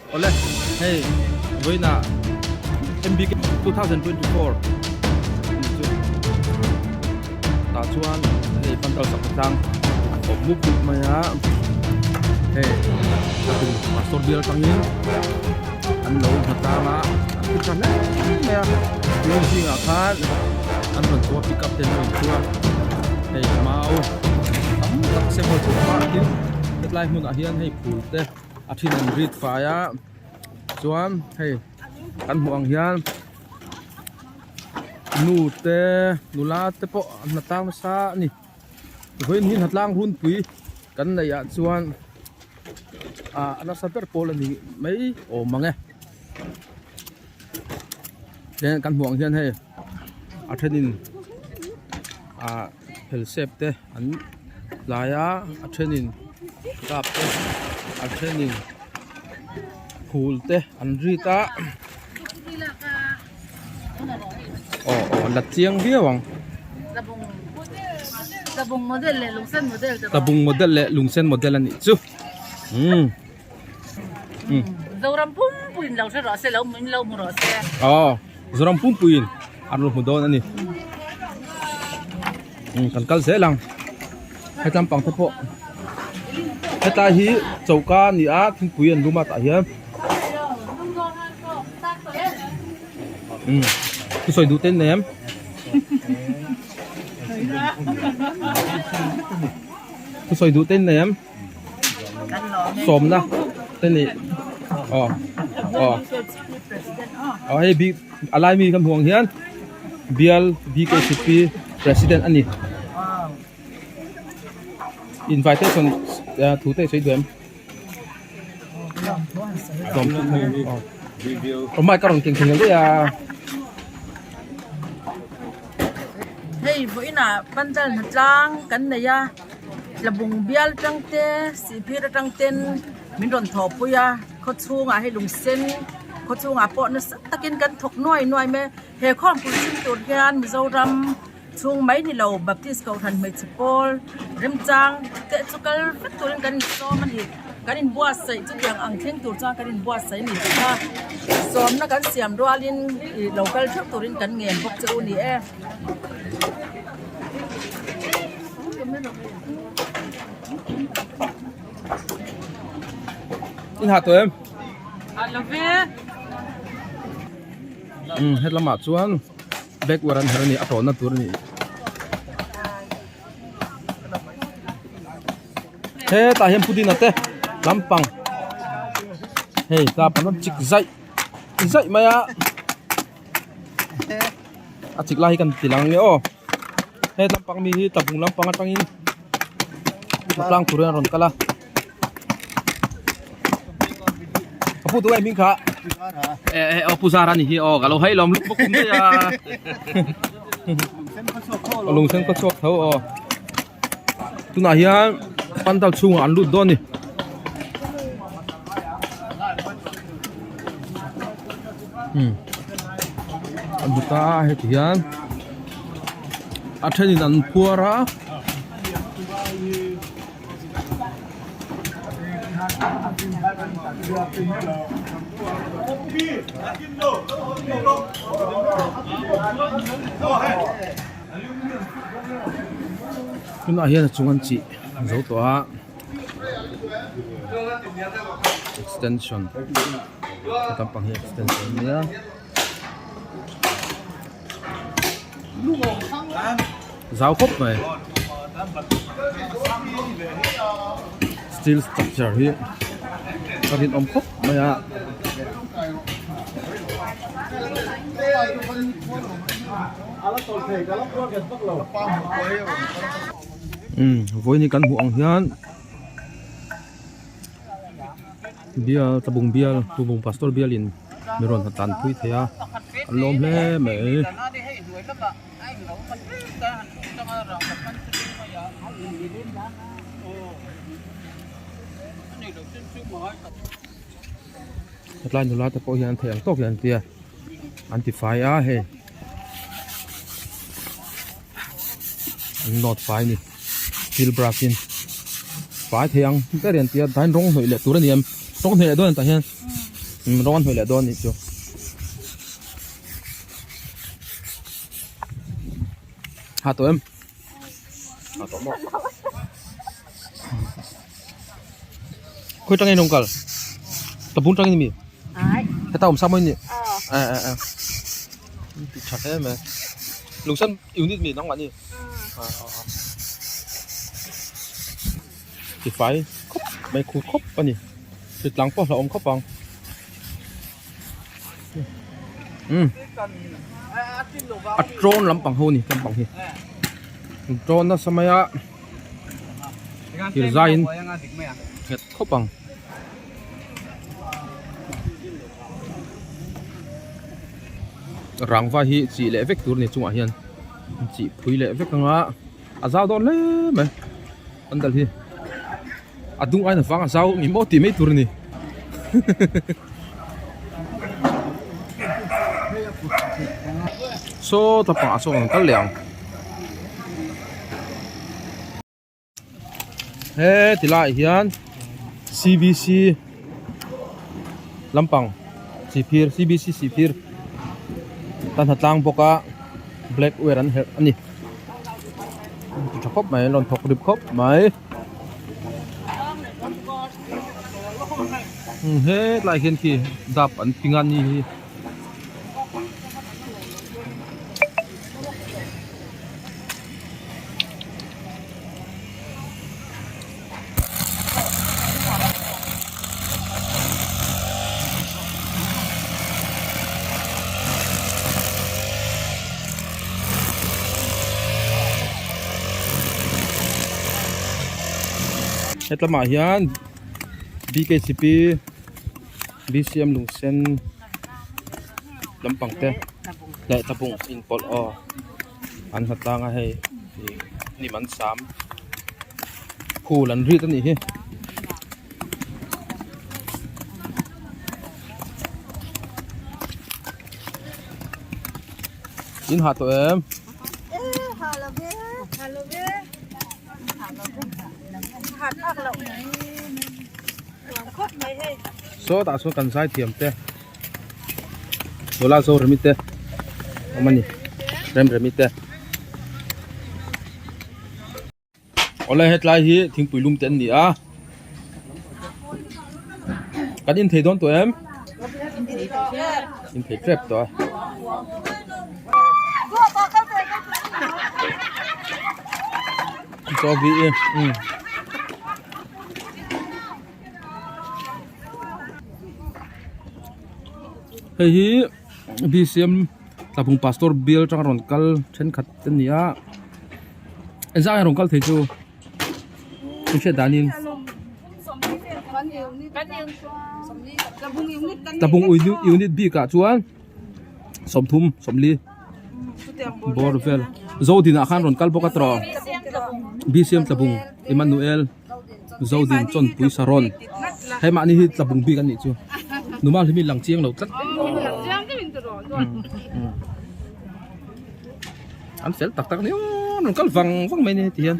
Awle, hei vawiinah MBK 2024 ni chu tah chuan hei pandal sak atang awm mup mup mai a, hei a tum pastor bial atangin an lo hna tlang a, an ti tha hle mai a, tun zingah khan an rawn chhuah a pickup te an rawn chhuah a, hei mau tam tak sem ho chu a tin hetlai hmunah hian hei phul te. A then an rit fai a chuan hei kan hmuh ang hian nu te nula te pawh an hna tlang nasa a ni vawiin hi hnatlang hunpui kan neih ah chuan ah a nasa ber pawl a ni mai awm ang e tian kan hmuh ang hian hei a thenin ah phelsep te an tlai a a thenin dap te a thenin phul te an rit a aw aw la chiang viau ang tlabung model leh lungsen model a nih chu umm Zoram pumpuiin lo hre rawh se lo min lo hmu rawh se. Aw Zoram pumpuiin an rawn hmu dawn a ni. Kan kal zel ang hetlam pang te pawh hetlai hi choka a ni a thingpui an lum a tah hian thusawi duh te nem thusawi duh te nem. Sawmna te nih aw aw aw hei bi a lai mi kan hmuh ang hian bial BKCP president a ni invitation thu te sawi duh em aw mic a rawn keng thei daih a. Hei vawiinah pandal hnatlang kan nei a. Tlabung bial tang te sihphir atang ten min rawn thawhpui a khawchhungah hei lungsen khawchhungah pawh nasa takin kan thawk nuai nuai mai a he khawmpui chhung tur hian Mizoram chhung mai ni lo Baptist kohhran hmeichhe pawl remchang te chu kal vek turin kan insawm a ni kan inbuatsaih chutiang ang thleng tur chuan kan inbuatsaih a ni tih kha sawmna kan siam rualin ih lo kal theuh turin kan ngen bawk che u ni e. In ha tawh em? Ha lo ve. Um het lamah chuan backward an her a ni a tawhna tur a ni. Hetah hian pudina te lampang hei tah pan chik zaih zaih mai a. A chik lai hi kan ti lang nge aw he lampang mi hi tlabung lampang atangin tlang tur hian a rawn kal a ka pu tunge hming kha eh eh aw pu zara ni hi aw ka lo hei lawm luk bawk mai a lungsen khaw chhuak tho aw tunah hian pandal chhungah an lut dawn a ni. An hmu ta a heti hian a thenin an phuar a. Tunah hian a chung an chih zo tawh a extension. Lampang hi extension a nia zau khawp mai steel structure hi a rinawm khawp mai a. Umm vawiin hi kan hmuh ang hian. Bial tlabung bial tlabung pastor bialin mi rawn ha tan pui thei a an lawm hle mai. Hetlai nula te pawh hian an theih ang tawk hian an tia an ti fai a hei an nawt fai a ni. Steel brush in fai thei ang ber hian tia tain rawng hnawih leh tur a ni em rawng hnawih leh dawn tah hian. Rawng an hnawih leh dawn a nih chu. Ha tawh em? Ha tawh maw? Khawi tangin in rawn kal? Tlabung tangin mi? Heta awm sa maw in nih? A a a. Ti tha hle mai. Lungsan unit mi nangmah ni? A a a. Ti fai khawp mai khu khawp a ni. Hritlang pawh hlauhawm khawp ang. Umm a trawn lampang ho ni lampang hi trawn nasa mai a thir zaiin nghet khawp ang. Rangva hi chi leh vek tur a ni chungah hian chi phui leh vek anga a zau dawn hle mai an dal hi. A dung aina vang a zau ni maw tih mai tur a ni. Saw ta pangah sawn an kal leh ang. He ti laiah hian C_B_C lampang sihphir C_B_C sihphir ta hnatlang bawk a black wear an herh a ni. Ti tha khawp mai an rawn thawk rip khawp mai. Hetlai hian khi dap an ping a ni hi. Hetlamah hian bkcp bcm lungsen lampang te leh tlabung inpawlh aw an hna tlang a hei ih hnim an sam phul an rit a nih hi. In hah tawh em? Sawtah sawn kan zai thiam te nula Zoremi te awm a ni Remremi te. Awle hetlai hi thingpui lum te an ni a kan in thei dawn tawh em in thei tep tawh a. Hei hi B_C_M Tlabung pastor bial atanga rawn kal thenkhat te ni a engzah nge rawn kal thei chu i hriat danin Tlabung unit bikah chuan sawmthum sawmli bawr vel Zodinah khan rawn kal bawk a tawh B_C_M Tlabung Emmanuel. Zodin chawnpui saron hei mahni hi tlabung bik anih chu numa hlimi lang chiang lo tlat an fel tak tak ania rawn kal vang vang mai a ni heti hian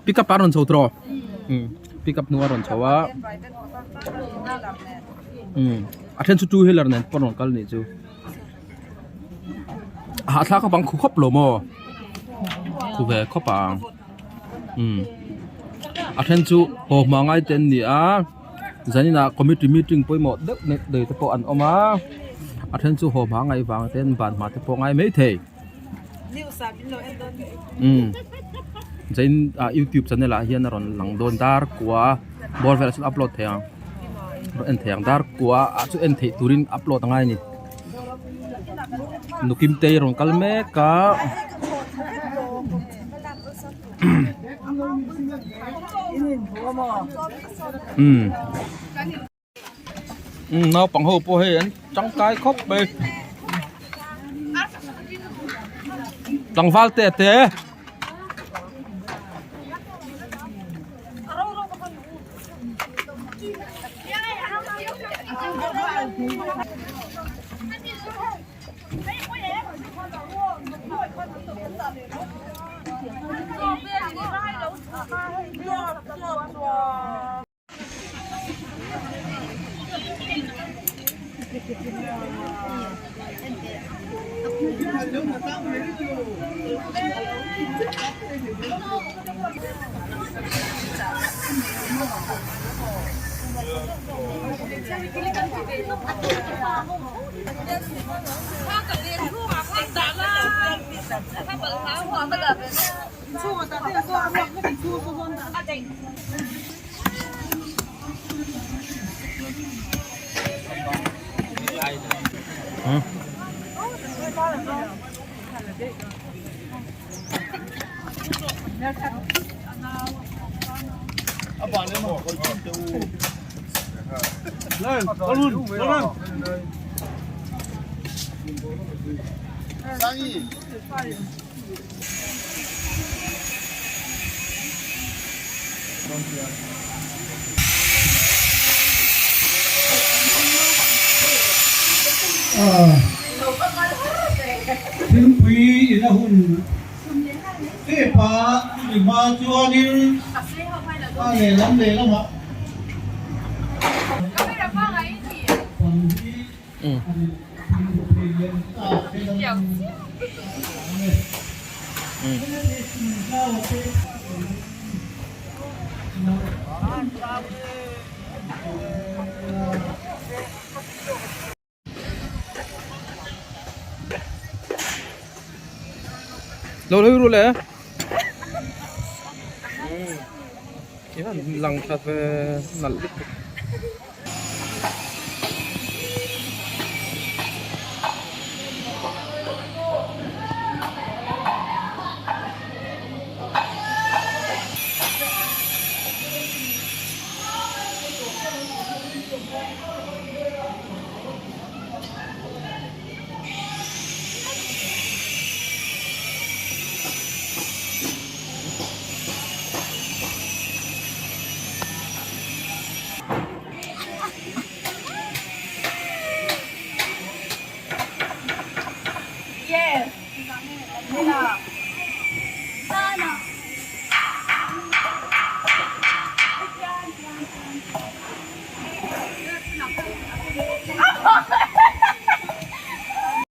pick up ah a rawn chho tawh pick up hnung a rawn chho a a then chu two wheeler nen pawh rawn kal anih chu. A hahthlak a bang khu khawp lo maw khu ve khawp ang umm a then chu haw hma ngai te an ni a zaninah committee meeting pawimawh deuh neuh nei te pawh an awm a a then chu haw hma ngai vang ten ban hma te pawh ngai maithei umm zain ah youtube channel ah hian a rawn lang dawn dar kua bawr velah chuan upload thei ang rawn en thei ang dar kua ah chu en theih turin upload a ngai a ni. Nukim te rawn kal mek a umm umm naupang ho pawh hei an tangkai khawp mai tlangval te te. Thingpui in a hun tep a, chumi hma chuanin a lehlam lehlamah bang hi a ni thingpui lian tak te an awm e. Lo hlui ru le lang tha ve nalh lutuk.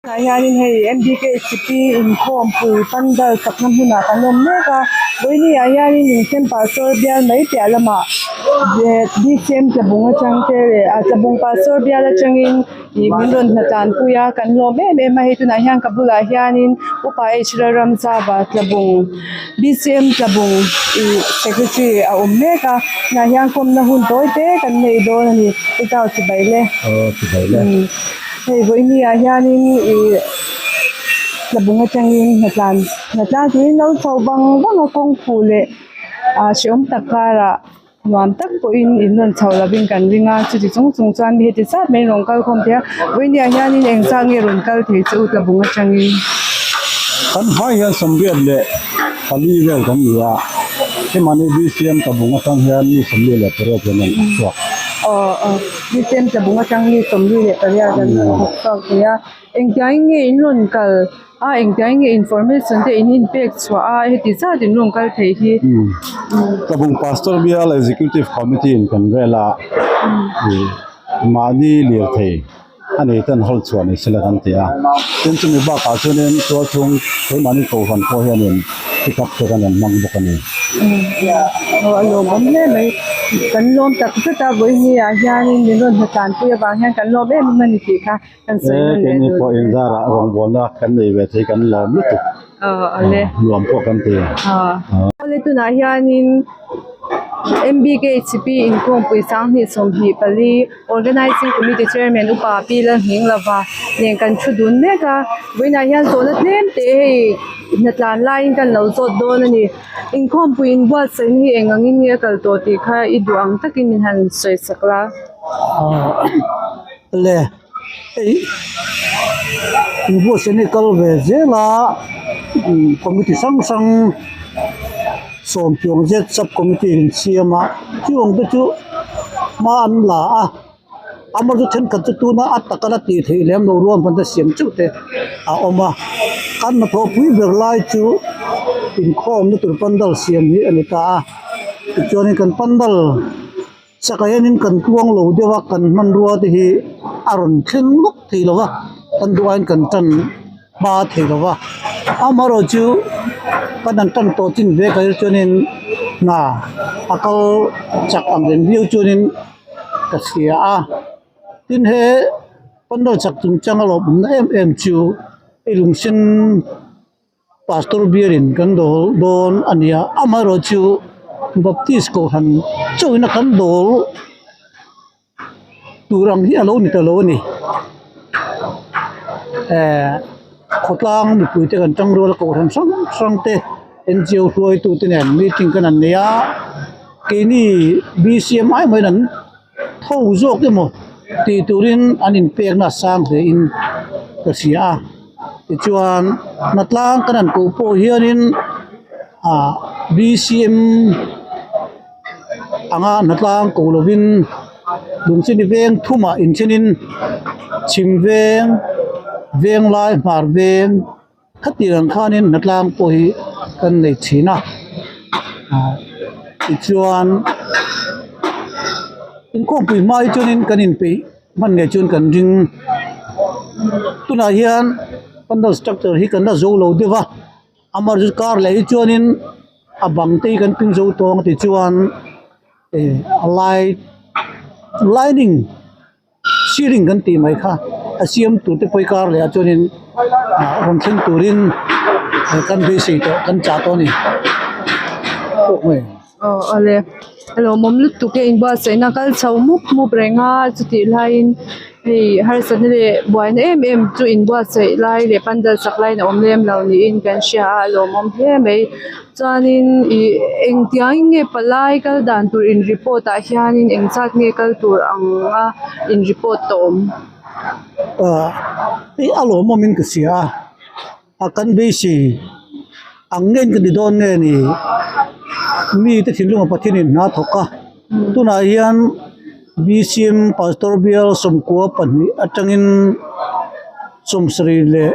Tunah hianin hei M_B_K_H_P inkhawmpui pandal chakna hmunah kan awm mek a vawiini ah hianin insen pastor bial mai piah lamah B_C_M tlabung atang te leh ah tlabung pastor bial atangin ih min rawn hna tlanpui a kan lawm em em a hei tunah hian ka bulah hianin upa h lalramchava tlabung B_C_M tlabung ih secretary a awm mek a tunah hian kawmna hun tawi te kan nei dawn a ni i chau chibai le. Hei vawiini ah hianin ih tlabung atangin hnatlan hnatlan turin lo chho vang vang a kawng khuh leh ah hreawm tak karah nuam tak pawhin in rawn chho lovin kan ring a chuti chung chung chuan mi heti zat mai rawn kal khawm thei a vawiini ah hianin eng zat nge rawn kal thei chu tlabung atangin. Kan hmai hian sawmriat leh pali vel kan ni a hemani B_C_M tlabung atang hian mi 48 hian an chhuak. Aw aw. Bichem tlabung atang mi 48 an rawn thawk chhuak thei a, engtiangin nge in rawn kal a, engtiangin nge information te in inpek chhuah a, heti zat in rawn kal thei hi. Tlabung Pastor Bial Executive Committee in kan rel a, mahni lirthei a nei ten hawl chhuah ni sela kan ti a, tin chumi bakah chuanin tualchhung keimahni kohhran pawh hianin pick up te kan rawn hmang bawk a ni. Aw a lawmawm hle mai kan lawm tak zet a vawiini ah hianin min rawn hna tlanpui avang hian kan lawm em em a ni tih kha kan sawi nawn leh Keini dut pawh inzarah rawngbawlna kan nei ve thei kan lawm lutuk aw awle nuam pawh kan ti. Awle tunah hianin M_B_K_H_P inkhawmpui sanghnih 24 Organizing Committee Chairman Upa Pi Lalnghinglova nen kan thu dun mek a, vawiinah hian zawhna tlem te hei hnatlan laiin kan lo zawt dawn a ni. Inkhawmpui inbuatsaih hi eng angin nge a kal tawh tih kha i duh ang takin min han sawi sak la. Le hei inbuatsaih hi kal ve zel a, committee hrang hrang sawmpiang zet sub committee in siam a chung te chu hma an la a amaherawhchu thenkhat chu tuna a taka la tih theih lem loh rual hman te siam chauh te a awm a kan hnathawh pui ber lai chu inkhawmna tur pandal siam hi a ni ta a tichuanin kan pandal chakah hianin kan tluang lo deuh a kan hmanrua te hi a rawn thleng lawk thei lo va kan duh aiin kan tan. hma thei lo va amaherawh chu kan han tan tawh chin ve kha chuanin hna a kal chak ang reng viau chuanin ka hria a tin he pandal chak chung chang a lawmna em em chu hei lung sen. Pastor bialin kan dawl dawn a ni a, amaherawh chu Baptist kohhran chauhin a kan dawl tur ang hi a lo ni ta lo a ni. Ehh khawtlang mipui te kan tang rual a kohhran hrang hrang te N_G_O hruaitu te nen meeting kan han nei a, keini B_C_M ai maiin an tho zawk emaw tih turin an inpekna a sang hle in ka hria a tichuan hnatlang kan han koh pawh hianin ah B C M anga hnatlang ko lovin lungchini veng thumah inthenin chhim veng veng lai hmar veng Khatiang ang khanin hnatlang pawh hi kan nei thin a ah tichuan inkhawmpui hma hi chuanin kan inpeih hman ngei chuan kan ring tunah hian pandal structure hi kan la zo lo deuh a amaherawhchu kar leh hi chuanin a bang te hi kan ping zo tawng a tichuan eh a light lining. Ceiling kan tih mai kha a siam tur te pawh i kar leh ah chuanin ah rawn thleng turin kan beisei tawh kan chah tawh a ni tawk mai. Aw awle a lawmawm lutuk e inbuatsaihna kal chho mup mup reng a chutih laiin hei harsatna leh buaina em em chu inbuatsaih lai leh pandal sak laiin a awm lem lo niin kan hria a a lawmawm hle mai. Chuanin ih engtiangin nge palai kal dan tur in report ah hianin eng zat nge kal tur ang a in report tawh awm? Ah hei a lawmawm in ka hria a, a kan beisei ang nge in ka ti dawn nge ni mite thinlunga Pathian in hna thawk a tunah hian B_C_M pastor bial sawmkua pahnih atangin sawmsarih leh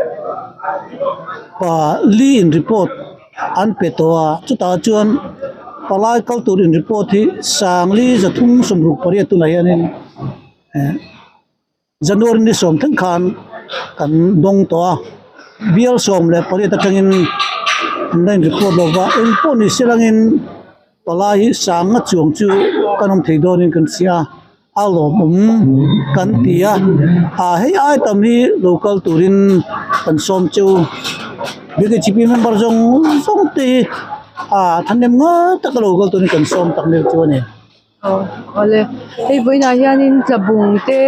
pali in report. an pe tawh a chutah chuan palai kal tur in report hi sangli zathum sawmruk pariat tunah hianin eh January ni sawm thleng khan kan dawng tawh a bial 18 atangin an la in report lo va engpawh ni se langin palai hi sanga chuang chu kan awm thei dawnin kan hria a. A lawmawm kan ti a ah hei ai tam hi lo kal turin kan sawm cheu B_K_G_P member zawng zawng te hi ah thahnem ngai taka lo kal turin kan sawm tak mek chu a ni. Aw awle hei vawiinah hianin tlabung te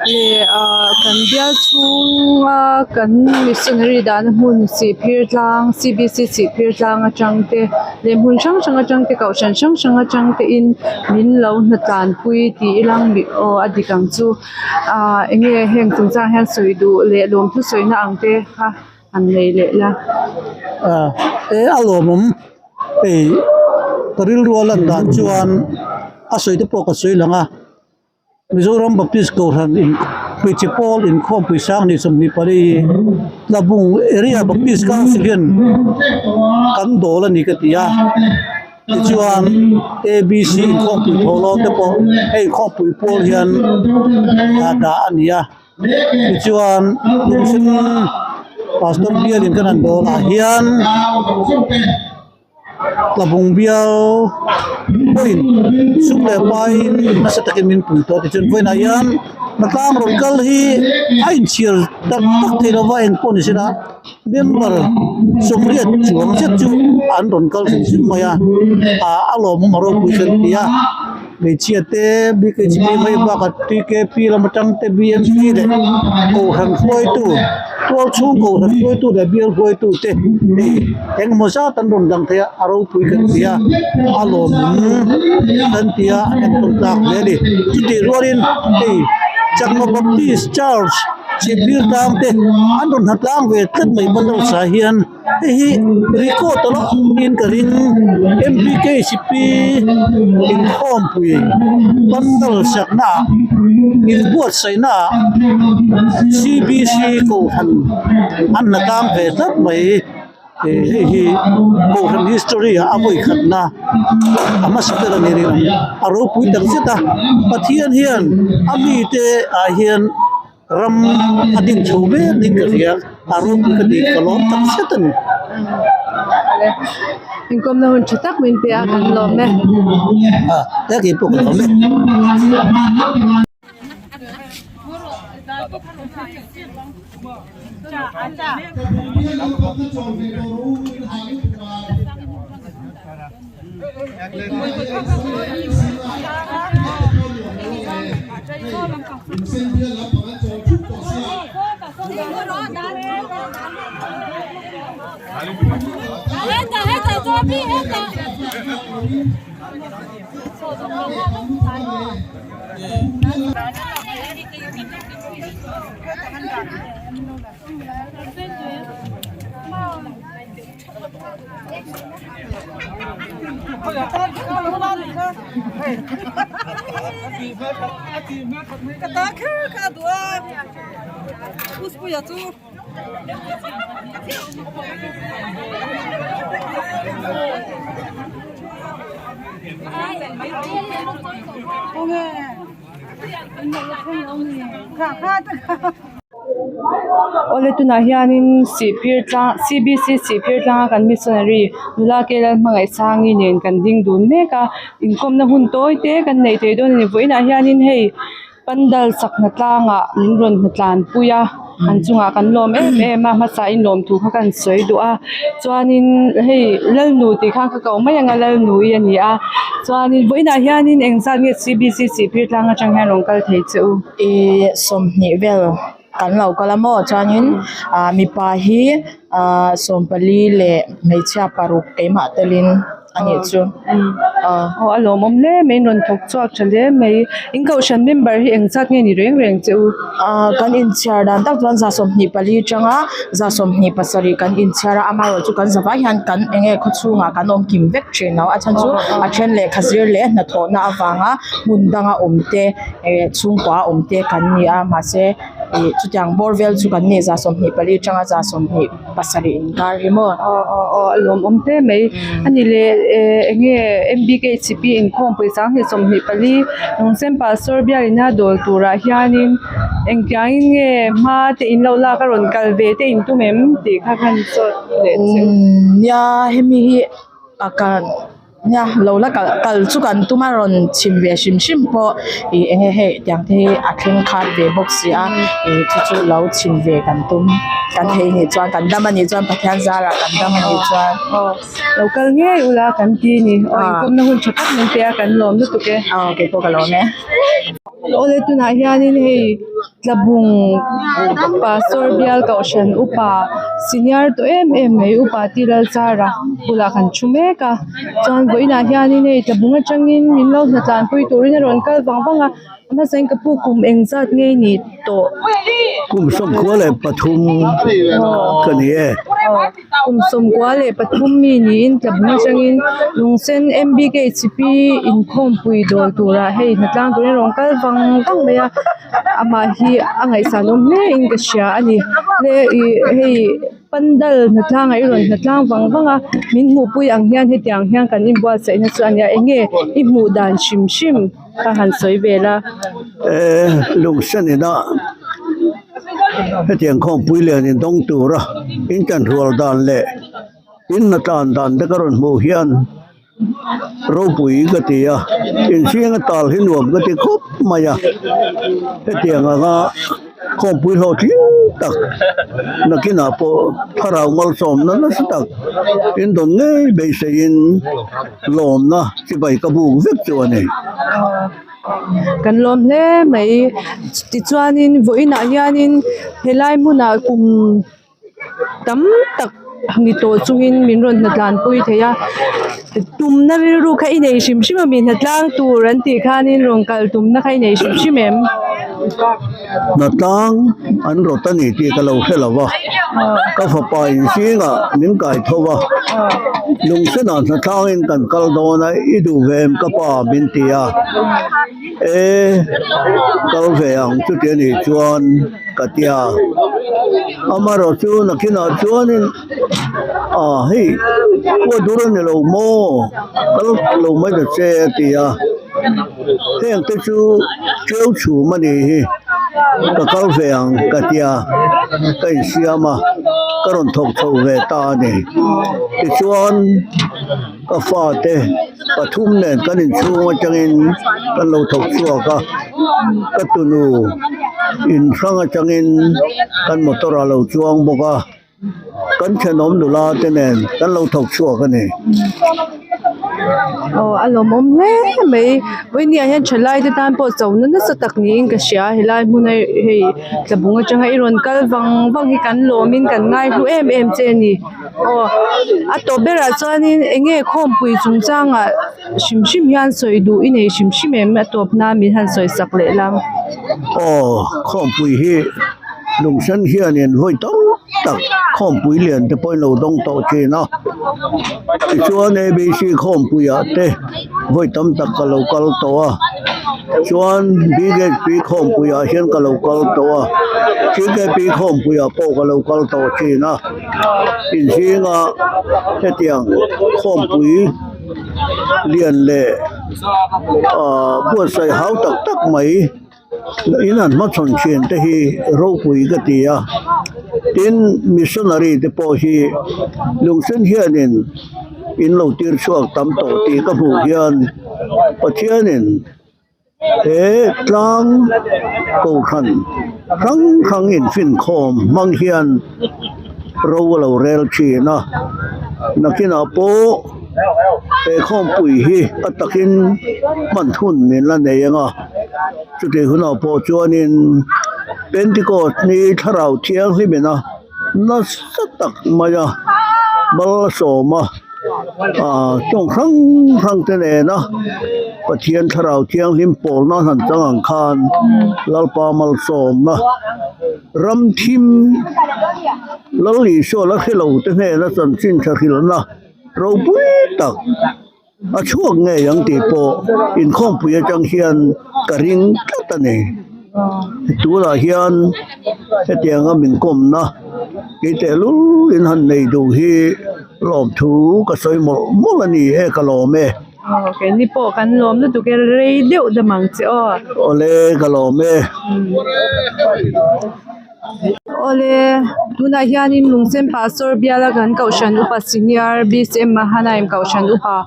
leh ah kan bial chhunga kan missionary dahna hmun sihphir tlang C_B_C sihphir tlang atang te. Leh hmun hrang hrang atang te kohhran hrang hrang atang te in min lo hna tlanpui tih ilang mi aw a dik ang chu ahh eng nge heng chungchang hian sawi duh leh lawmthu sawina ang te kha han nei leh la. Ah e a lawmawm hei ka rilru a lan dan chuan a sawi te pawh ka sawi lang a. Mizoram Baptist Kohhran in hmeichhe pawl inkhawmpui sang ni 24 Tlabung Area Baptist Council hian kan dawl a ni ka ti a tichuan A_B_C inkhawmpui thawhlawm te pawh hei inkhawmpui pawl hian a dah a ni a tichuan lungsen Pastor bialin kan han dawl ah hian. Tlabung bial pawhin sum leh paiin nasa takin min pui tawh a tichuan vawiinah hian hnatlang rawn kal hi a inchhir tak tak thei lova engpawh ni sela member sawmriat chuang zet chu an rawn kal hrim hrim mai a ah a lawmawm a ropui kan ti a hmeichhia te B_K_H_P mai bakah T_K_P lam atang te B_M_P leh kohhran hruaitu tual chhung kohhran hruaitu leh bial hruaitu te hei. Engemaw zat an rawn lang thei a, a ropui kan ti a, a lawmawm kan ti a, an entawn tlak hle a ni. Chutih rualin hei Chakma Baptist Church chhipphir tlang te an rawn ha tlang ve tlat mai Bandalsa hian hei hi record a lo niin ka ring M_P_K_C_P inkhawmpui Bandal sakna ah inbuatsaihna ah C_B_C kohhran an ha tlang ve tlat mai. Hei hi Kohhran history ah a vawi khatna a hmasa ber a ni ringawt a ropui tak zet a Pathian hian a mite ah hian. Ram a din chho mek niin ka hria, a ropui ka ti ka lawm tak zet a ni. Inkawmna hun tha tak min pe a, kan lawm e. A, he kei pawh ka lawm e. Awle tunah hianin sihphir tlang cbc sihphir tlanga kan missionary nula keilal hmangaih sangi nen kan ding dun mek a inkawmna hun tawi te kan neih theih dawn a ni vawiinah hianin hei pandal chakna tlangah min rawn hnatlan pui a an chungah kan lawm em em a hmasa in lawm thu kha kan sawi duh a chuanin hei lalnu tih khan ka ko mai ang a lalnui a ni a chuanin vawiinah hianin engzat nge cbc sihphir tlang atang hian rawn kal thei che u. Ihh 20 vel kan lo kal a maw chuanin ah mipa hi ah 14 leh hmeichhia paruk keimah telin a nih chu aw. Aw a lawmawm hle mai in rawn thawk chhuak tha hle mai in kohhran member hi engzat nge ni reng reng che u? Ahh kan inchhiar dan tak chuan 24 atanga 27 kan inchhiar a amaherawh chu kan zavai hian kan eng nge khaw chhungah kan awm kim vek thin lo a chhan chu a then lehkha zir leh hnathawhna avanga hmun danga awm te eh chhungkua a awm te kan ni a mahse ih chutiang bawr vel chu kan ni 24 atanga 27 inkar hi maw. Aw aw aw a lawmawm hle mai ani leh eh eng nge M_B_K_H_P inkhawmpui 24 Lungsen Pastor bialina dawl turah hianin engtiangin nge hma te in lo lak a rawn kal ve te in tum em tih kha khan zawt leh che u. Nia hemi hi a kal nia lo la kal kal chu kan tum a rawn chhim ve hrim hrim pawh ih eng nge hei tiang te hi a thleng khat ve bawk si a ih chu chu lo chhim ve kan tum kan thei nih chuan kan dam anih chuan Pathian zarah kan dam anih chuan. Aw lo kal ngei ula kan ti a ni aw inkawmna hun tha tak min pe a kan lawm lutuk e. Aw keipawh ka lawm e. Awle tunah hianin hei tlabung pastor bial kohhran upa senior tawh em em mai upa ti lalchara bulah kan thu mek a chuan vawiinah hianin hei tlabung atangin min lo hnatlan pui turin a rawn kal vang vang a a hmasain ka pu kum engzat nge ni tawh. Kum 93 ka ni e. Kum 93 mi niin tlabung atangin Lungsen M_B_K_H_P inkhawmpui dawl turah hei hnatlang turin a rawn kal vang vang mai a amah hi a ngaihsan awm hle in ka hria a ni le ih hei pandal hnatlang ah i rawn hnatlang vang vang a min hmuhpui ang hian hetiang hian kan inbuatsaih na chu a nia eng nge i hmuh dan hrim hrim ka han sawi vel a. Eh Lungsen inah hetiang khawmpui lian in dawng tura in tanrual dan leh in hnatlan dan te ka rawn hmuh hian ropui ka ti a inhriang a tal hi nuam ka ti khawp mai a hetiang anga khawmpui hlawhtling tak nakinah pawh thlarau malsawmna nasa tak in dawn ngei beiseiin lawmna chibai ka buk vek chu a ni. Kan lawm hle mai tichuanin vawiinah hianin helai hmunah kum tam tak ni tawh chungin min rawn hnatlan pui thei a tumna rilru kha i nei hrim hrim a mi hnatlang tur an tih khanin rawn kal tumna kha i nei hrim hrim em? Hnatlang an rawt a ni tih ka lo hre lo va, ka fapa in zingah min kai tho va, Lungsenah hnatlangin kan kal dawn a, i duh ve em ka pa min ti a, e kal ve ang chuti a nih chuan ka ti a, amaherawh chu nakinah chuanin a hei khua dur a ni lo maw kal lo mai ta che a ti a. Heng te chu ṭeu chhum a nih hi. ka kal ve ang ka tia ka insiam a ka rawn thawk chho ve ta a ni tichuan ka fate pathum nen kan inchhung atangin kan lo thawk chhuak a ka tunu inhrang atangin kan motor a lo chuang bawk a. Kan thenawm nula te nen kan lo thawk chhuak a ni. Aw a lawmawm hle mai vawinia hian thalai te tan pawh chona nasa tak niin ka hria helai hmuna hei tlabung atanga i rawn kal vang vang hi kan lawmin kan ngai hlu em em che a ni aw a tawp berah chuanin eng nge khawmpui chungchangah hrim hrim hian sawi duh i nei hrim hrim em a tawp nan min han sawi sak leh lang. Aw khawmpui hi. Lungsen hianin vawi tam tak khawmpui lian te pawhin lo dawng tawh thin a tichuan abc khawmpuiah te vawi tam tak ka lo kal tawh a chuan bhp khawmpuiah hian ka lo kal tawh a tkp khawmpuiah pawh ka lo kal tawh thin a inzinga hetiang khawmpui lian leh ah buatsaih hau tak tak mai. In an hmachhawn thin te hi ropui ka ti a, tin missionary te pawh hi lungsen hianin in lo tir chhuak tam tawh tih ka hmuh hian Pathianin he tlang kohhran hrang hrang infinkhawm hmang hian ro a lo rel thin a, nakinah pawh he khawmpui hi a takin hman hun min la nei ang a. Chutih hunah pawh chuanin Pentecost ni thlarau thianghlim ina nasa tak maia mal a sawm a, ah tawng hrang hrang te nena Pathian thlarau thianghlim pawlna han chang ang khan Lalpa malsawmna ram thim Lal Isua la hre lo te hnena chanchin tha hrilhna ropui tak. A chhuak ngei ang tih pawh inkhawmpui atang hian ka ring tlat a ni. Tunah hian hetianga min kawmna kei tehlul in han nei duh hi lawmthu ka sawi mawlh mawlh a ni e ka lawm e. Aw keini pawh kan lawm lutuk e rei deuh dam ang che aw. Awle ka lawm e. Awle, tunah hianin Lungsen Pastor biala kan Kohhran Upa Senior BCM Mahanaim Kohhran Upa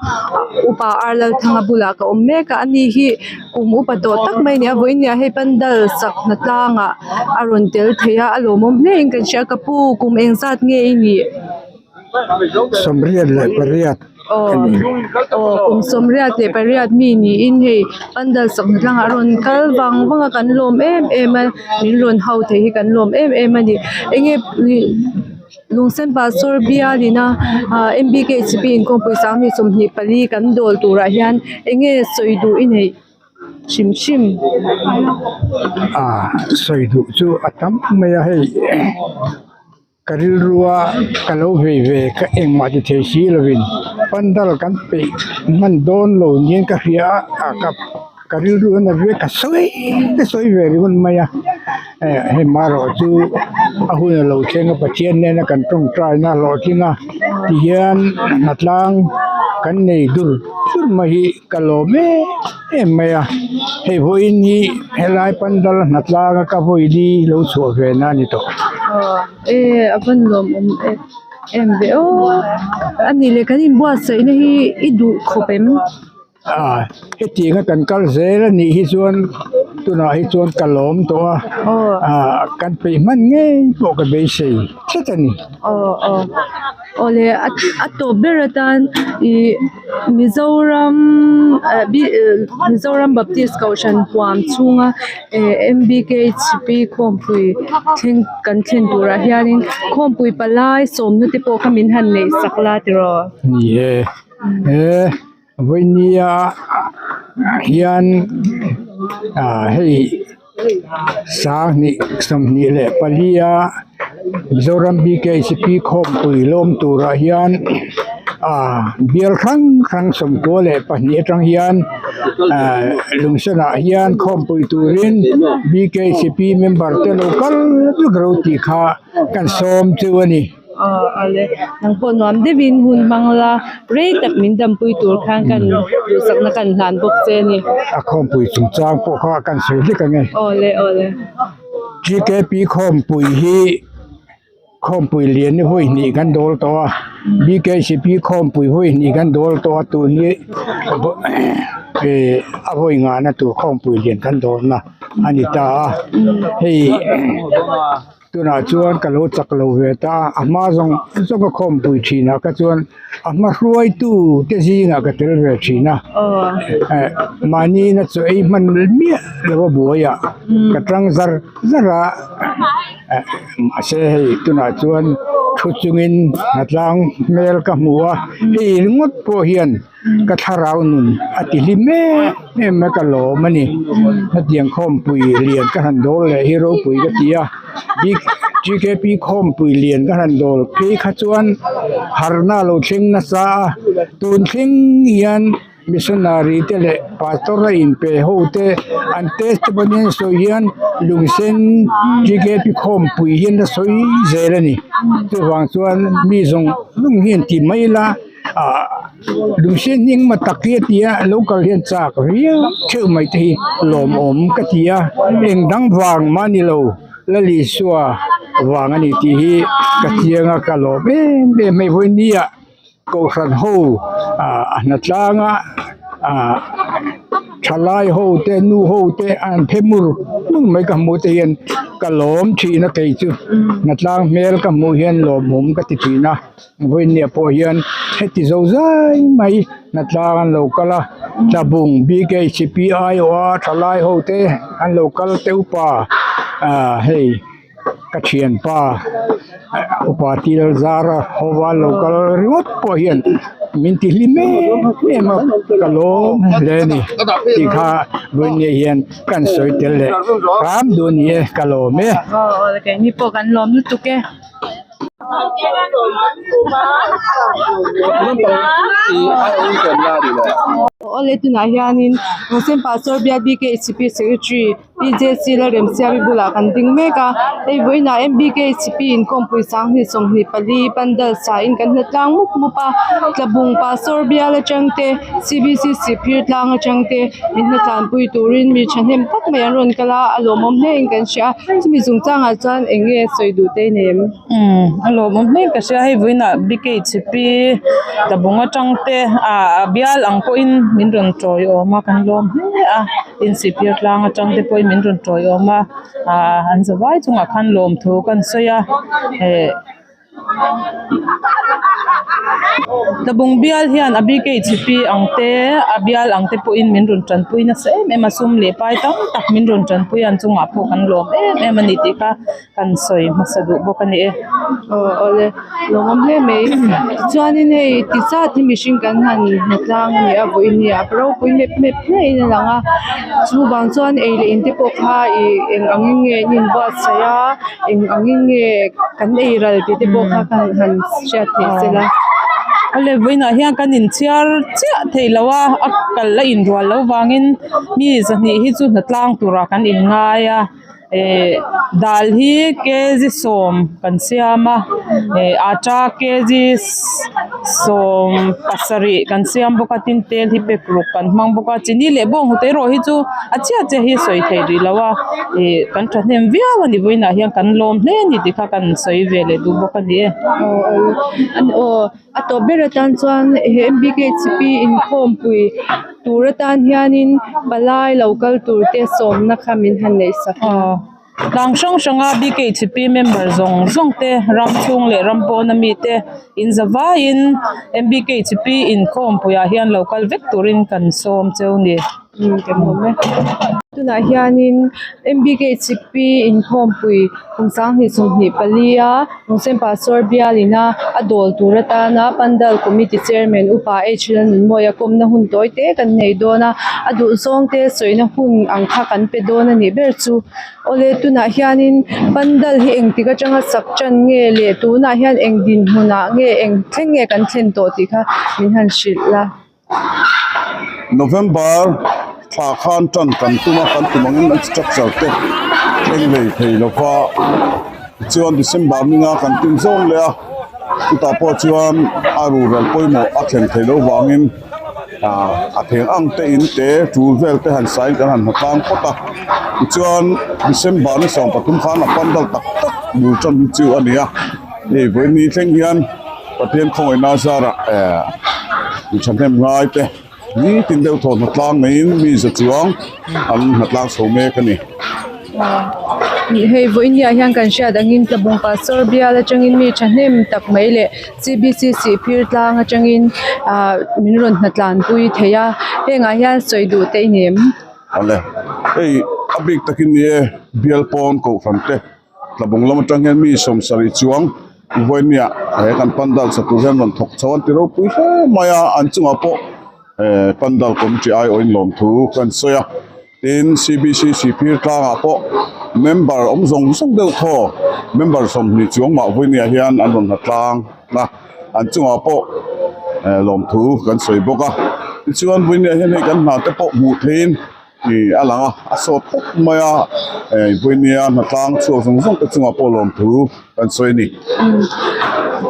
Upa R Lalthanga bulah ka awm mek a, ani hi kum upa tawh tak mai a ni a, vawiin hei pandal sak hna tlangah a rawn tel thei a, a lawmawm hle in kan hria, ka pu kum engzat nge i nih? Sawmriat leh pariat a ni. Aw kum sawmriat leh pariat mi niin hei pandal sak tlangah a rawn kal vang vang a kan lawm em em a min rawn ho thei hi kan lawm em em a ni enge ih Lungsen pastor bial ina ah m b k h p inkhawmpui sanghnih 24 kan dawl turah hian enge sawi duh i neih hrim hrim. Ah sawi duh chu a tam mai a hei. Ka rilrua ka lo vei ve ka engmah ti thei si lovin pandal kan peih hman dawn lo niin ka hria a ka ka rilru a na ve ka sawi ka sawi ve ringawt mai a eh hei marawh chu a hun a lo thleng a Pathian nena kan tawngtai na hlawhtling a tihian hnatlang kan nei dur dur mai hi ka lawm em em mai a hei vawiin hi helai pandal hnatlang a ka vawi li lo chhuah ve na a ni tawh. E a van lawmawm em em ve aw a nih leh kan inbuatsaih na hi i duh khawp em? A hetiang a kan kal zel a nih hi chuan tunah hi chuan ka lawm tawh a a kan peih hman ngei pawh ka beisei tlat a ni. Aw aw awle a a tawp ber atan ih Mizoram eh Mizoram Baptist Kohhran huam chhunga eh m b k h p khawmpui thleng kan thlen turah hianin khawmpui palai sawmna te pawh kha min han neih sak la tiraw. Ni e he vawinia hian ah hei sanghnih 24 a Mizoram BKCP khawmpui lawm turah hian ah bial hrang hrang 92 atang hian ah lungsenah hian khawmpui turin BKCP member te lo kal vek ro tih kha kan sawm chu a ni. Aw awle nang pawh nuam deuhin hun hmang la rei tak min dampui tur khan kan duhsakna kan hlan bawk che a ni. A khawmpui chungchang pawh kha kan sawi hlek ang e. Awle awle. GKP khawmpui hi khawmpui lian hi vawi hnih kan dawl tawh a BKCP khawmpui vawi hnih kan dawl tawh a tun hi eh a vawi nghahna tur khawmpui lian kan dawlna a ni ta a hei. Tunah chuan ka lo chak lo ve ta a, a hma zawng zawng ka khawmpui thin a ka chuan a hma hruaitu te zingah ka tel ve thin a, eh mahni na chaw ei hman miah lo a buai ah ka tang zar zar a, eh mahse hei tunah chuan thu chungin hnatlang hmel ka hmu a, hei ringawt pawh hian. Ka thlarau nun a ti hlim em em a ka lawm a ni. Hetiang khawmpui lian ka han dawl leh hi ropui ka ti a, GKP khawmpui lian ka han dawl phei kha chuan harna a lo thleng nasa a, tun thleng hian missionary te leh pastor a inpe ho te an testimony an sawi hian lungsen GKP khawmpui hian a sawi zel a ni. Chuvang chuan mi zawng zawng hian ti mai ila. ah lungsen hi engmaw tak hi a ti a lo kal hian chak viau theuh mai te hi lawmawm ka ti a eng dang vang mah ni lo Lalisua vang a ni tih hi ka chiang a ka lawm em em hei vawiin ah kohhran ho ah a hnatlang a ah thalai ho te nu ho te an phe mur mur mai ka hmuh te hian ka lawm thin a kei chu hnatlang hmel ka hmuh hian lawmawm ka ti thin a. Vawinia pawh hian heti zo zai mai hnatlang an lo kal a Tlabung BKCP aiawh a thalai ho te an lo kal te upa ah hei ka thianpa upa til zara hova an lo kal ringawt pawh hian min ti hlim em em a ka lawm hle a ni tih kha vawinia hian kan sawi tel leh hram duh a ni e ka lawm e. Aw keini pawh kan lawm lutuk e. Awle tunah hianin Muslim Pastor Bial BKHP Secretary PJC Lalremsiami bulah kan ding mek a hei vawiinah MBKHP inkhawmpui sanghnih 24 pandal sain kan hla tlang mup mup a Tlabung Pastor Bial atang te CBC Sihphir tlang atang te min hla tlanpui turin mi thahnem tak mai an rawn kal a a lawmawm hle in kan hria a chumi chungchangah chuan eng nge sawi duh te nei em? Umm a lawmawm hle ka hria hei vawiinah BKHP Tlabung atang te ah a bial ang pawhin min rawn tawiawm a kan lawm hle a tin Sihphir tlang atang te pawhin min rawn tawiawm a ah an zavai chungah khan lawmthu kan sawi a eh. Tlabung bial hian a BKHP ang te a bial ang te pawhin min rawn tanpui nasa em em a sum leh pai tam tak min rawn tanpui a an chungah pawh kan lawm em em a ni tih kha kan sawi hmasa duh bawk a ni e. Aw awle lawmawm hle mai tichuanin hei ti zat hi mihring kan han hmu tlang a ni a vawiin hi a ropui mep mep hle in a lang a chuvang chuan ei leh in te pawh kha ih eng angin nge an inbuatsaih a. Eng angin nge kan ei ral tih te pawh kha kan han hriat theih se la. Awle vawiinah hian kan inchhiar chiah thei lo a, a kal a inrual loh vangin mi zahnih hi chu hnatlang turah kan inngai a, eh dal hi kg sawm kan siam a, eh atta kg 70 kan siam bawk a tin tel hi pack ruk kan hmang bawk a chini leh bawng hnute erawh hi chu a chiah chiah hi a sawi theih rih lo a ih kan thahnem viau a ni vawiinah hian kan lawm hle a ni tih kha kan sawi ve leh duh bawk a ni e. Aw a tawp ber atan chuan he MBKHP inkhawmpui tur atan hianin palai lo kal tur te sawmna kha min han neih sak a. Tlang hrang hranga BKHP member zawng zawng te ram chhung leh ram pawna mite in zavaiin MBKHP inkhawmpuiah hian lo kal vek turin kan sawm cheu ni. Kan awm e. Tunah hianin MBKHP inkhawmpui kum 2024 a Lungsen Pastor bialin a a dawl tur atana Pandal Committee Chairman Upa H Lalnunmawia kawmna hun tawi te kan nei dawn a, a duh zawng te sawina hun ang kha kan pe dawn a nih ber chu. Awle tunah hianin Pandal hi engtik atanga sak tan nge leh tunah hian eng dinhmunah nge eng thleng nge kan thlen tawh tih kha min han hrilh la. November thla khan tan kan tum a kan tum angin an structure te thleng hlei thei lo va tichuan December ninga kan tum zawng leh a chutah pawh chuan a rural pawimawh a thlen theih loh vangin. A theng ang te in te tul vel te han sain kan han hmu tlang phawt a tichuan December ni 13 khan a pandal tak tak bul tan hi chu a ni a hei vawiin thleng hian Pathian khawngaihna zarah eh mi thahnem ngai te nitin deuh thaw hnatlang neiin mi za chuang an hnatlang chho mek a ni. Hei vawiin ah hian kan hriat angin Tlabung Pastor bial atangin mi thahnem tak mai leh C_B_C Sihphir tlang atangin ah min rawn hnatlan pui thei a hengah hian sawi duh te i nem. Awle hei a bik takin ni e bial pawn kohhran te Tlabung lam atang hian mi sawmsarih chuang vawinia he kan pandal sa tur hian rawn thawk chho an ti ropui hle mai a an chungah pawh eh pandal committee aiawhin lawmthu kan sawi a. Tin, CBC Sihphir tlangah pawh member awm zawng zawng deuh thaw, member 20 chuang mah vawinia hian an rawn hla tlang a, an chungah pawh lawmthu kan sawi bawk a. Tichuan vawinia hian hei kan hna te pawh hmuh theihin ih a lang a, a sawt khawp mai a, vawinia hna tlang chhuak zawng zawng te chungah pawh lawmthu kan sawi a ni.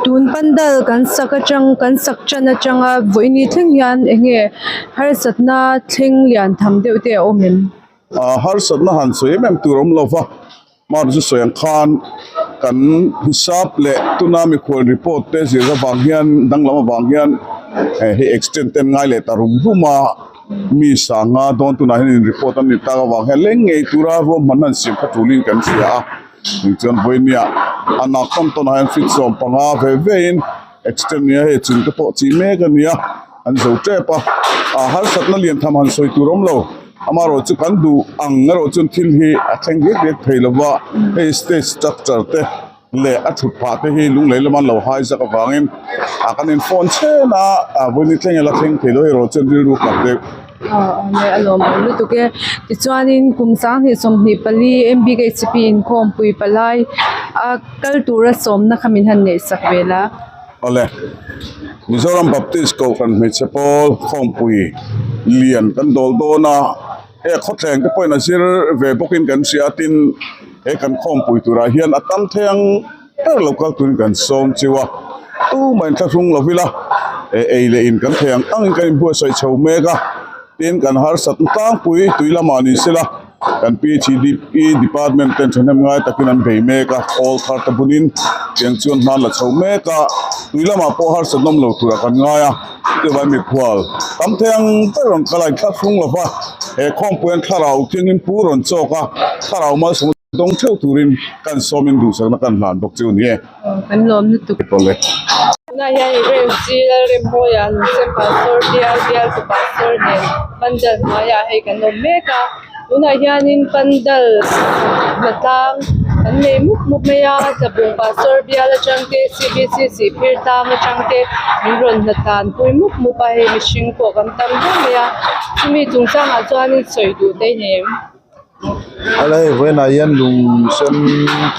Tun pandal kan sak atang kan sak tan atanga vawiini thleng hian eng nge harsatna thleng lian tham deuh te a awm em? Ah harsatna han sawi em em tur a awm lo va, hmar chu sawi ang khan kan hisap leh tuna mikhual report te zir avang hian danglam avang hian hei extend te an ngai leh ta rum rum a, mi sanga dawn tunah hian in report an ni tak avang hian leng ngei tura ruahmanna an siam kha tulin kan hria a. Tichuan vawinia a nak tawn tawnah hian feet 15 ve ve in extend nia hei chung te pawh chi mek a nia an zo tep a ah harsatna lian tham han sawi tur awm lo amaherawh chu kan duh ang erawh chuan thil hi a thleng riak riak thei lo va hei stage structure te leh a thut phah te hi lunglei lama an lo hai zak avangin ah kan in phone chen a ah vawiin thleng ila thleng thei lo erawh chuan rilru kap deuh. Aw awle a lawm awm lutuk e tichuanin kum 2024 M_B_K_H_P inkhawmpui palai a kal tura sawmna kha min han neih sak vel a. Awle Mizoram Baptist Kohhran hmeichhe pawl khawmpui lian kan dawl dawn a he khawthleng te pawhin a zir ve bawkin kan hria a tin he kan khawmpui turah hian a tam thei ang ber lo kal turin kan sawm chiu a tumah in thlahrung lo ila eh ei leh in kan thei ang angin kan inbuatsaih chho mek a tin kan harsat tlangpui tui lamah ni sela kan P_H_D_P department ten thahnem ngai takin an bei mek a khawl thar te bunin tiang chuan hman la chho mek a tui lamah pawh harsat nawm lo turah kan ngai a chuvai mikhual tam thei ang ber rawn kal a inthlahrung lo va he khawmpui an thlarau thianghlim pu rawn chawk a thlarau malsawm Dawng theuh turin kan sawmin duhsakna kan hlan bawk chu ni e. Kan lawm lutuk. Awle. Tunah hian i Rev G Lalremhawia Lungsen Pastor bial bialtu Pastor nen Pandal hnuaiah hei kan awm mek a. Tunah hianin Pandal hnatlang kan nei mup mup mai a, Tlabung Pastor bial atang te C_B_C Sihphir tlang atang te min rawn hnatlan pui mup mup a, hei mihring pawh kan tam hle mai a. Chumi chungchangah chuanin sawi duh te i nei em? Helai vawiinah hian lungsen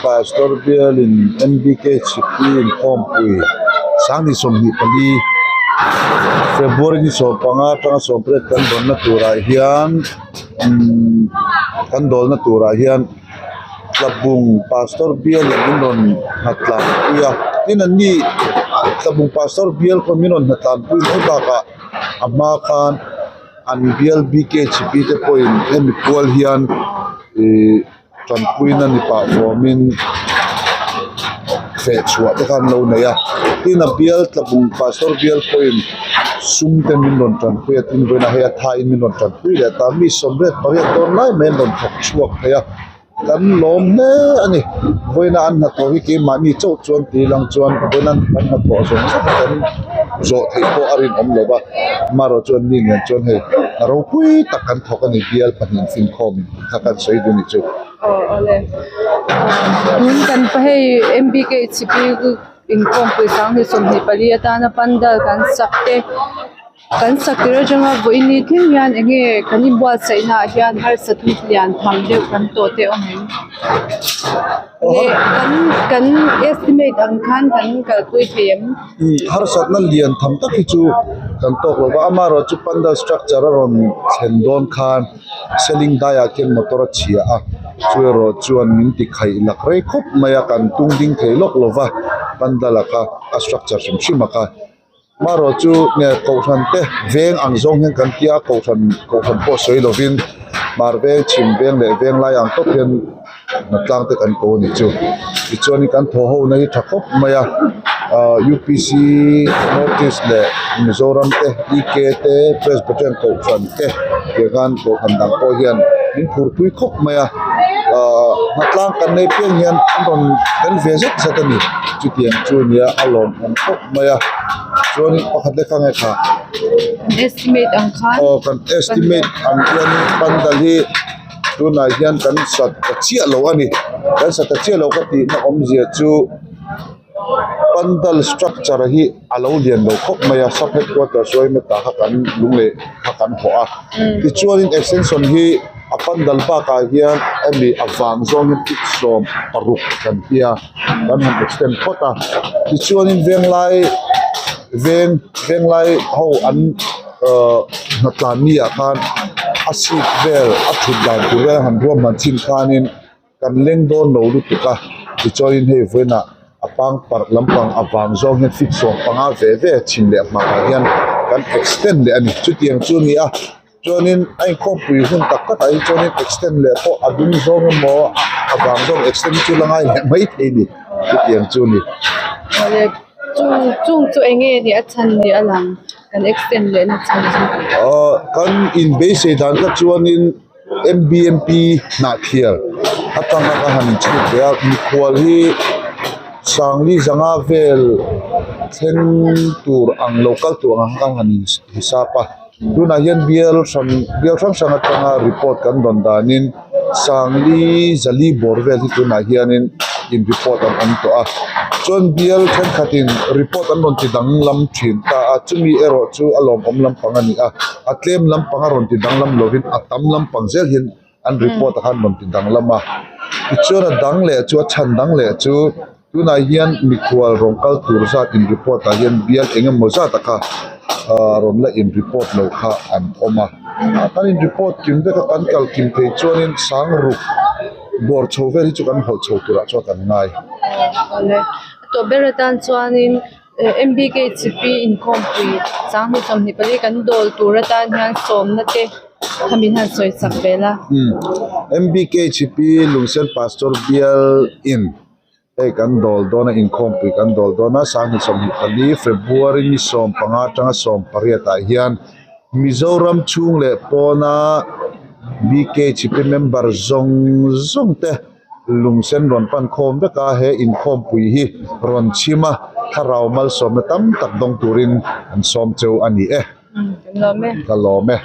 pastor bialin M_B_K chhipui inkhawmpui 2024 February ni 15 atanga 18 kan dawnna turah hian umm kan dawlna turah hian Tlabung pastor bialin min rawn hnatlanpui a tin an ni Tlabung pastor bial pawh min rawn hnatlanpui mai bakah a hma khan. An bial BKHP te pawhin hemi pual hian ihh tanpuina ni pah fawmin feh chhuah te kha an lo nei a tin a bial tlabung pastor bial pawhin sum te min rawn tanpui a tin vawiinah hei a thain min rawn tanpui leh ta mi 88 dawn lai mai an rawn thawk chhuak thei a. Kan lawm hle a ni. Vawiina an hnathawh hi keimahni chauh chuan tui lang chuan vawiina an hnathawh zawng zawng kan zawh theih pawh a rinawm lo va. Amaherawh chuan mi nen chuan hei hna ropui tak kan thawk a ni bial pahnih finkhawm in kha kan sawi dun i chu. Aw awle. Tun kan pa hei MBKHP inkhawmpui 2024 atana pandal kan sak te. Kan sak tir atanga vawiin ni thleng hian eng nge kan inbuatsaihna ah hian harsat hi lian tham deuh kan tawh te awm em? Leh kan kan estimate ang khan kan kalpui thei em? Harsatna lian tham tak hi chu kan tawk lo va, amaherawh chu pandal structure a rawn thlen dawn khan seling daiah khian motor a chhia a, chu erawh chuan min ti khaih lak rei khawp mai a, kan tung ding thei lawk lo va, pandal a kha a structure hrim hrim a kha. Marawh chu nge kohhran te veng ang zawng hian kan tia kohhran kohhran pawh sawi lovin hmar veng chhim veng leh veng lai ang tawp hian hnatlang te kan ko a nih chu tichuanin kan thaw ho na hi tha khawp mai a ahh U_P_C north east leh Mizoram te E_K te Presbyterian kohhran te tiang khan kohhran dang pawh hian min phurpui khawp mai a ahh hnatlang kan nei piang hian an rawn tel ve zet zet a ni chutiang chu nia a lawmawm khawp mai a chuanin pakhat leh kha nge kha estimate ang khan aw kan estimate ang hianin pandal hi tunah hian kan sat ta chiah lo a ni kan sat ta chiah lo ka tihna awmzia chu pandal structure hi a lo lian lo khawp mai a sub headquarter sawi ta kha kan lung leh kha kan hawh a tichuanin extension hi a pandal bakah hian hemi a vang zawngin feet 16 kan tia kan han extend phawt a tichuanin venglai veng venglai ho an ahh hnatlan mi ah khan a seat vel a thut dan tur vel han ruahman chin khanin kan leng dawn lo lutuk a tichuanin hei vawiinah a pangparh lampang a vang zawng hian feet 15 ve ve chhim leh hmangah hian kan extend leh a ni chutiang chu a ni a. Chuanin a inkhawmpui hun tak takah hi chuanin extend leh pawh a dum zawng emaw a vang zawng extend chu la ngai leh mai thei a ni chutiang chu a ni. Awle chung chung chu eng nge nih a chhan ni a lang kan extend leh na chhan chu. Aw kan inbeisei dan kha chuanin M_B_M_P hnahthial atanga ka han inchhut ve a mikhual hi Sangli zanga vel thleng tur ang lo kal tur ang kha ka han inhisap a. Tunah hian bial hran bial hrang hrang atanga report kan rawn danin Sangli Zali bawr vel hi tunah hianin in report an awm tawh a chuan bial thenkhatin report an rawn ti danglam thin ta a chumi erawh chu a lawmawm lampang a ni a a tlem lampang a rawn ti danglam lovin a tam lampang zel hian an report ah khan rawn ti danglam a tichuan a dang leh chu a chhan dang leh chu tunah hian mikhual rawn kal tur zat in report ah hian bial eng emaw zat a kha ah rawn la in report lo kha an awm a kan in report kim vek a kan kal kim thei chuanin sangruk bawr chho vel hi chu kan hawlh chho turah chuan kan ngai. Tawh ber atan chuanin M_B_K_H_P inkhawmpui 2024 kan dawl tur atan hian sawmna te kha min han sawi chak vel a. M_B_K_H_P Lungsen Pastor Bial in hei kan dawl dawn a inkhawmpui kan dawl dawn a 2024 February ni 15 atanga 18 ah hian Mizoram chhung leh pawna B_K_H_P member zawng zawng te Lungsen rawn pan khawm vek a, he inkhawmpui hi rawn chhim a, thlarau malsawmna tam tak dawng turin an sawm cheu a ni e. Ka lawm e. Ka lawm e.